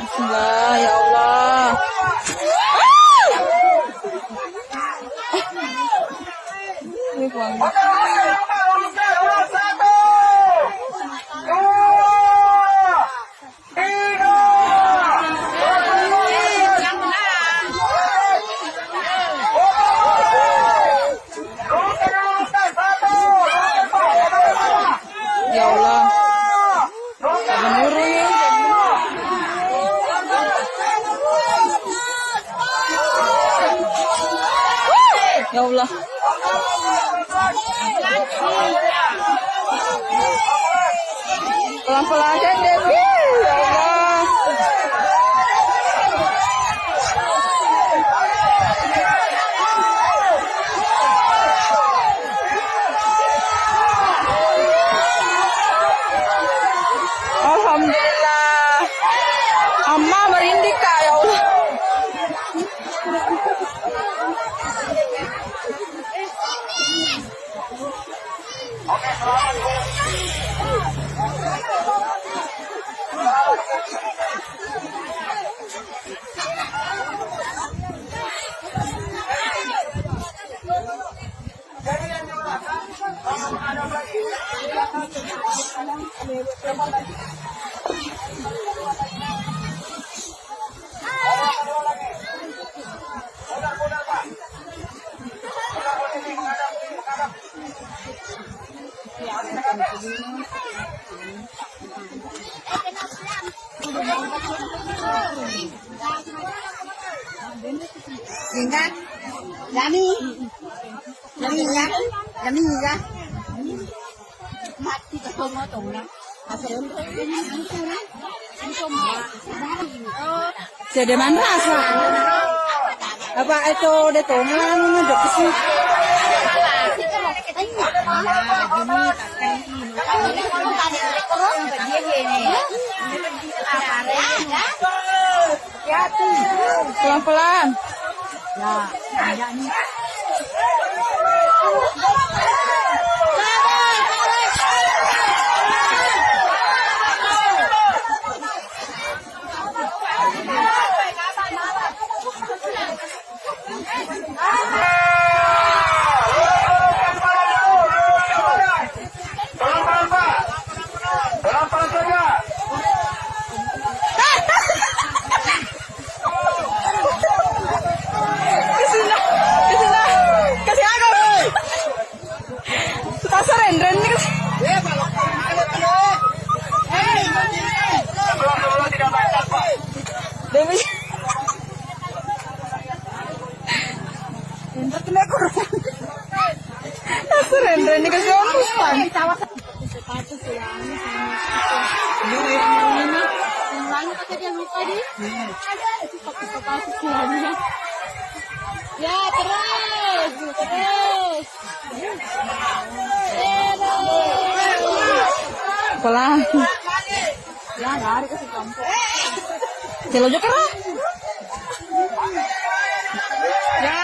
Bismillah, ya Allah. Ini buang. Ya Allah. Menurun. Ya Allah. Pelan-pelan aja deh. Ya Allah. Alhamdulillah. Amma merinding kak ya Allah. Làm gì? Làm gì ra? Làm gì ra? Jadi mana rasa? Apa itu dia tuh ngaduk ke sini? Pelan-pelan. Pelan-pelan Pak. Pelan-pelan saja. Kesini, kesini, kasih aku. Pasar Rendren nih. Sebelah-sebelah tidak baca Pak. Demi. Rendren kena kurang. Pasar Rendren nih kasih aku Ya terus, terus. Pelan. Ya lari ke kampung. Celo juga lah. Ya.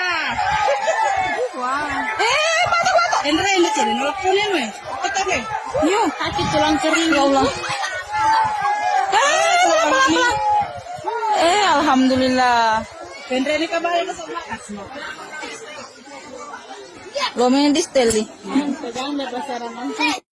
Eh, batuk batuk. Endre ini ciri nolak punya nih. Tetap nih. Yuk. Kaki tulang kering. Ya Allah. Eh, pelan pelan pelan. Eh, alhamdulillah. Endre ini kabar itu sama kasih. Lo main di setel nih. Pegang pasaran langsung.